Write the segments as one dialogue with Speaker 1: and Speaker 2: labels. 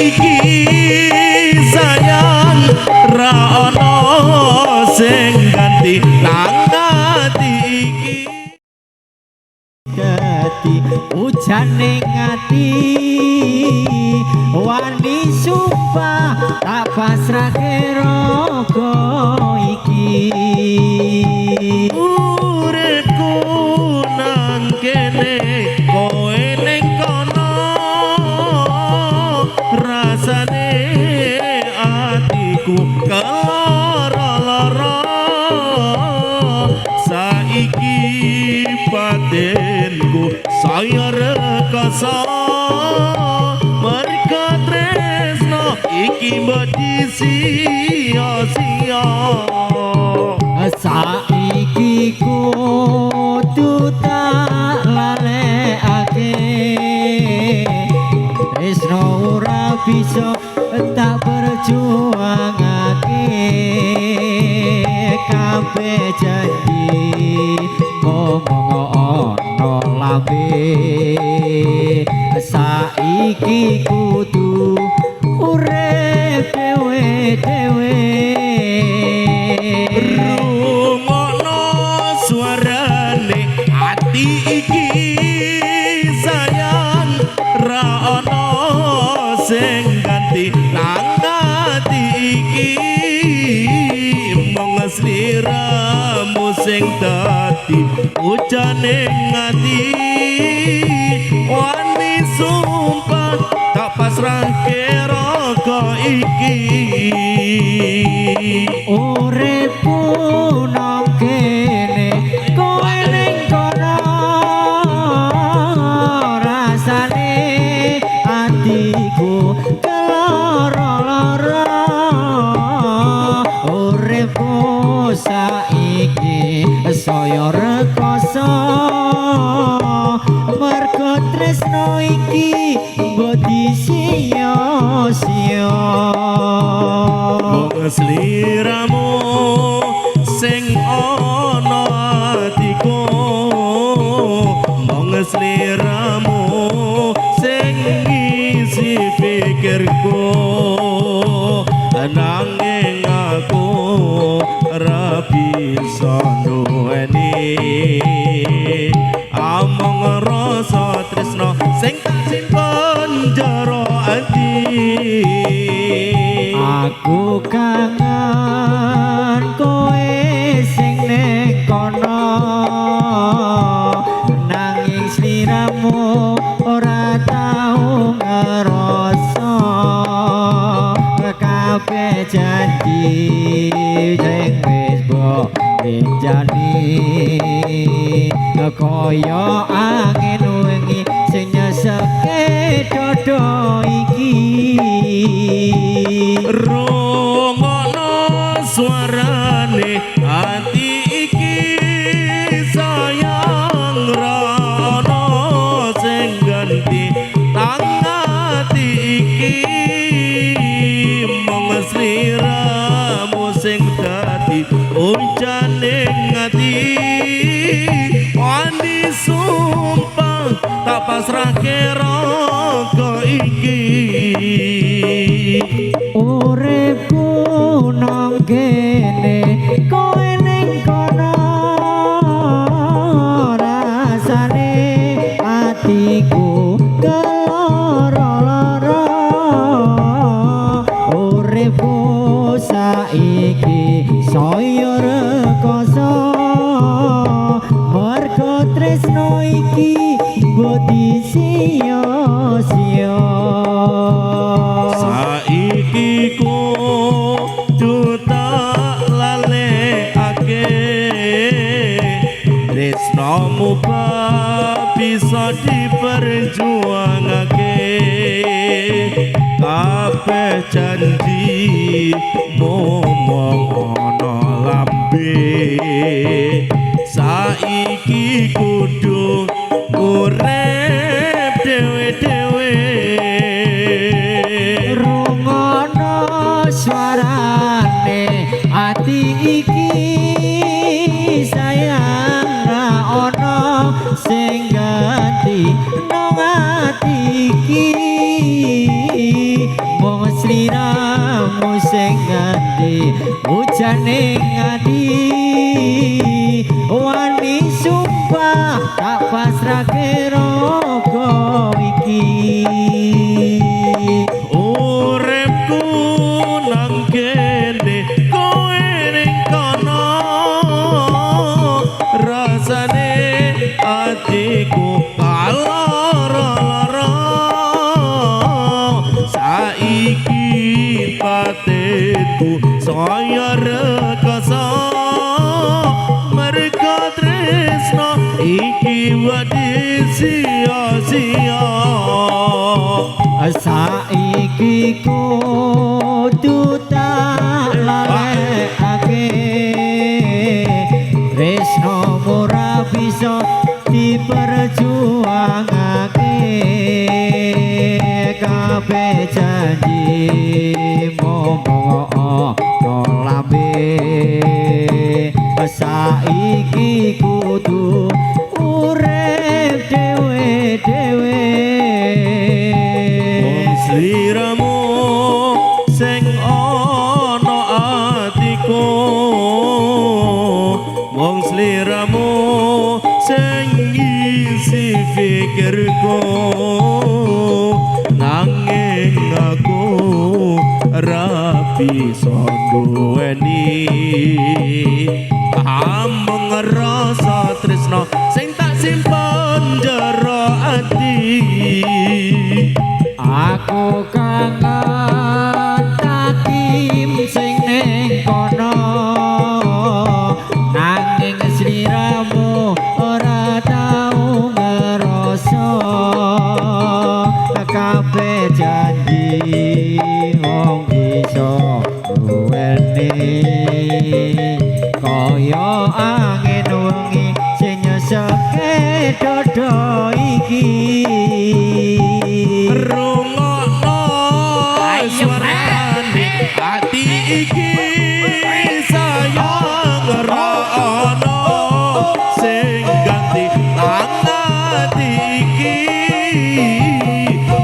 Speaker 1: iki sayang, ra ono sing ganti nang ati iki.
Speaker 2: Dadi ujane ati, wani sumpah tak pasrahke raga iki.
Speaker 1: Uripku nang kene, kowe ning kono, rasane atiku keloro-loro. Saiki batinku saya rekoso, merga tresno iki mbok disia-sia.
Speaker 2: Saiki kudu tak lalekake, tresno ora bisa tak perjuangake. Kabeh janji ngomong ana lambe, saiki kudu urip dhewe-dhewe.
Speaker 1: Rungokno suarane ati iki sayang, ra ono sing ganti nang ati iki. Mung sliramu sing dadi ujane ati, wani sumpah tak pasrahke raga iki.
Speaker 2: Uripku nang kene, kowe ning kono, rasane atiku keloro-loro. Uripku saiki saya rekoso, mergo tresno iki mbok disia-sia.
Speaker 1: Mung sliramu sing ana atiku, mung sliramu sing ngisi pikirku, nanging aku ora bisa duweni, amung rasa tresno sing tak simpen jero ati.
Speaker 2: Aku kangen kowe sing ning kono, nanging sliramu ora tau ngerasa. Kabeh janji sing wis mbok renjani kaya angin wengi sing nyeseke dodo iki.
Speaker 1: Rungokno suarane ati iki sayang, ra ono sing ganti nang ati iki. Mung sliramu sing dadi ujane ati, wani sumpah tak pasrahke raga iki.
Speaker 2: Uripku nang kene, kowe ning kono, rasane atiku keloro-loro. Uripku saiki saya rekoso, mergo tresno iki mbok disia-sia.
Speaker 1: Saiki kudu tak lalekake, tresnomu bisa diperjuangake. Kabeh janji mung ana lambe, saiki kudu urip dhewe-dhewe.
Speaker 2: Rungono suarane ati iki sayang, ra ono sing ganti nang ati iki. hujaning ati. Wani sumpah tak pasrahke raga iki.
Speaker 1: Uripku nang kene, kowe ning kono, rasane atiku lara-lara. Saiki batinku saya rekoso, mergo tresno iki wedi sia-sia.
Speaker 2: Saiki kudu tak lalekake, tresno ora bisa diperjuangake. Kabeh janji momong ana lambe, saiki kudu urip dhewe-dhewe.
Speaker 1: Mung sliramu sing ana atiku, mung sliramu sing ngisi pikirku, nanging aku ra bisa duweni. Amung rasa tresno sing tak simpen jero ati.
Speaker 2: Aku kangen takim sing ning kono, nanging sliramu ora tau ngerasa. Kabeh janji wong bisa duweni, kaya angin wengi sing nyeseke dada iki.
Speaker 1: Rungokno suarane ati iki sayang, ora ana sing ganti nang ati iki.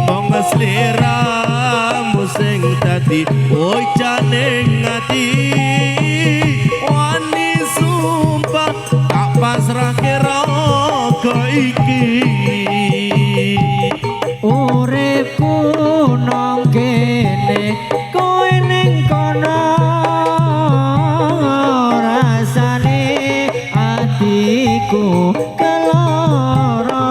Speaker 1: Mung sliramu sing dadi hujaning ati, wani sumpah tak pasrahke raga iki.
Speaker 2: Uripku nang kene, kowe ning kono, rasane atiku keloro.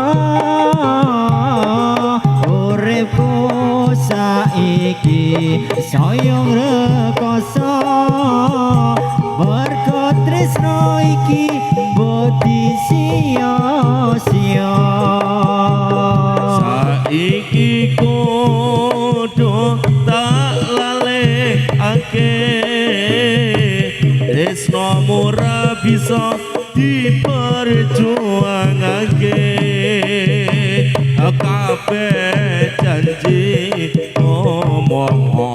Speaker 2: Uripku saiki saya rekoso, mergo tresno iki mbok disia-sia.
Speaker 1: Saiki kudu tak lalekake, tresno ora bisa diperjuangake. Kabeh janji ngomong